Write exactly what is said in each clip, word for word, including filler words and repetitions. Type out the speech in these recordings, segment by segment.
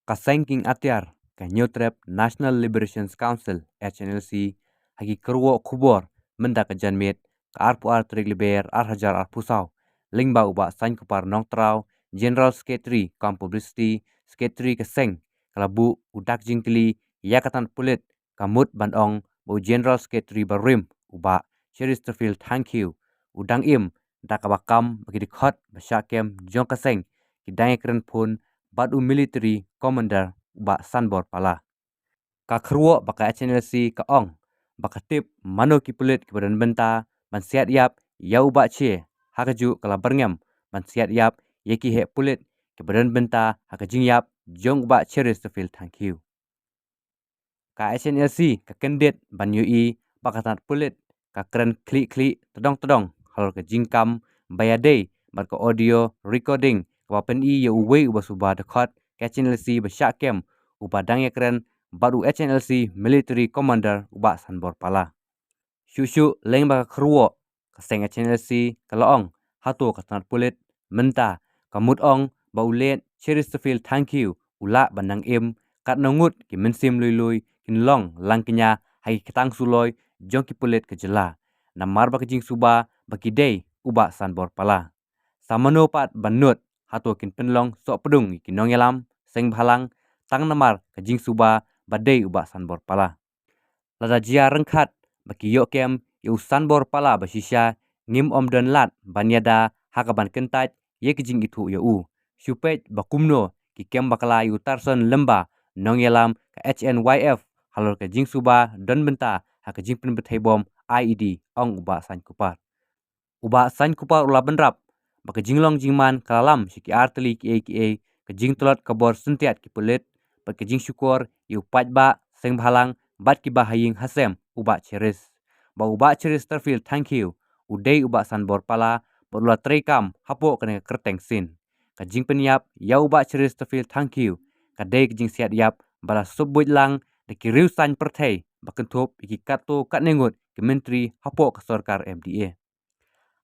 Ka seng kieng atiar ka Hynñiewtrep National Liberation Council, H N L C, ha ki kyrwoh khubor mynta ka janmiet ka arphew ar tarik Lber ar hajar arphew saw, lyngba u Bah Saiñkupar Nongtraw, General Secretary cum Publicity Secretary ka seng, ka la buh u dak jingkylli ïa ka tnat pulit, ka mut ban ong ba u General Secretary barim, u Bah Cheristerfield Thangkhiew, u dang im da kaba kam ba ki dkhot ba shah kem jong ka seng ki dang ïakren phone bad u Military Commander, u Bah Sanbor Pala. Ka kyrwoh ba ka H N L C ka ong ba ka tip mano ki pulit kiba don bynta ban siat ïap ïa u Bah Che, ha kajuh ka la byrngem ban siat ïap ïa ki heh pulit kiba don bynta ha ka jingïap jong u Bah Cheristerfield Thangkhiew. Ka H N L C ka kyndit ban ïohi ba ka tnat pulit ka kren khlieh khlieh tdong tdong halor ka jingkam ba ïadei bad ka audio recording kaba pyni ïa uwei uba suba dkhot ka H N L C ba shah kem, uba dang ïakren bad u H N L C Military Commander, u Bah Sanbor Pala. Shuh shuh lyngba ka kyrwoh, ka seng H N L C ka la ong hato ka tnat pulit mynta ka mut ong ba u late Cheristerfield Thangkhiew u lah ban nang im, katno ngut ki mynsiem lui lui kin long lang kñia ha ki ktang suloi jong ki pulit ka jylla, namar ba ka jingsuba ba ki dei u Bah Sanbor Pala. Sa mano pat ban nud, hato kin pynlong sohpdung ïa ki nongïalam seng bhalang tang namar ka jingsuba ba dei u Bah Sanbor Pala. Lada jia ryngkat ba ki ïoh kem ïa u Sanbor Pala ba shisha, ngim ym don lad ban ïada ha kaban kyntait ïa ka jingithuh ïa u. Shu peit ba kumno ki kem bakla ïa u Tarson Lymba, nongïalam ka H N Y F, halor ka jingsuba don bynta ha ka jingpynbthei bom I E D, ong u Bah Saiñkupar. U Bah Saiñkupar u la bynrap ba ka jinglong jingman ka la lam sha ki artylli kiei kiei, ka jingtlot ka bor syntiat ki pulit, bad ka jingshukor ïa u paidbah seng bhalang bad kiba ha ïing ha sem u Bah Cheris, ba u Bah Cheristerfield Thangkhiew u dei u Bah Sanbor Pala bad u la treikam hapoh kane ka kyrteng sien. Ka jingpynïap ïa u Bah Cheristerfield Thangkhiew ka dei ka jingsiat ïap ba la sopbuit lang da ki riew saiñ pyrthei ba kynthup ïa ki katto katne ngut ki myntri hapoh ka sorkar M D A.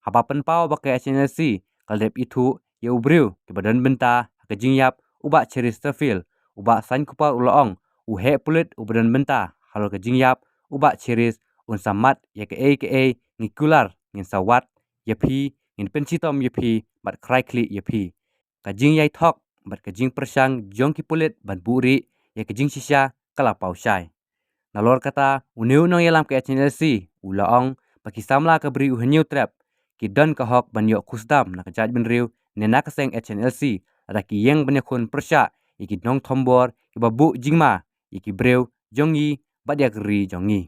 Haba pynpaw ba ka H N L C ka la dep ithuh ïa u briew kiba don bynta ha ka jingïap u Bah Cheristerfield, u Bah Saiñkupar u la ong, u heh pulit uba don bynta halor ka jingïap u Bah Cheris un sa mad ïa kaei kaei ngi kular, ngin sa wad ïa phi, ngin pynshitom ïa phi bad khrai khlieh ïa phi. Ka jingïaithok bad ka jingpyrshang jong ki pulit ban buhrieh ïa ka jingshisha ka la paw shai. Nalor kata, une u nongïalam ka H N L C u la ong ba ki samla ka Bri u Hynñiewtrep ki don ka hok ban ïoh khusdam na ka jaitbynriew ne na ka seng H N L C, lada ki ïeng ban ïakhun pyrshah ïa ki nongthombor kiba buh jingma ïa ki briew jong ngi bad ïa ka ri jong ngi.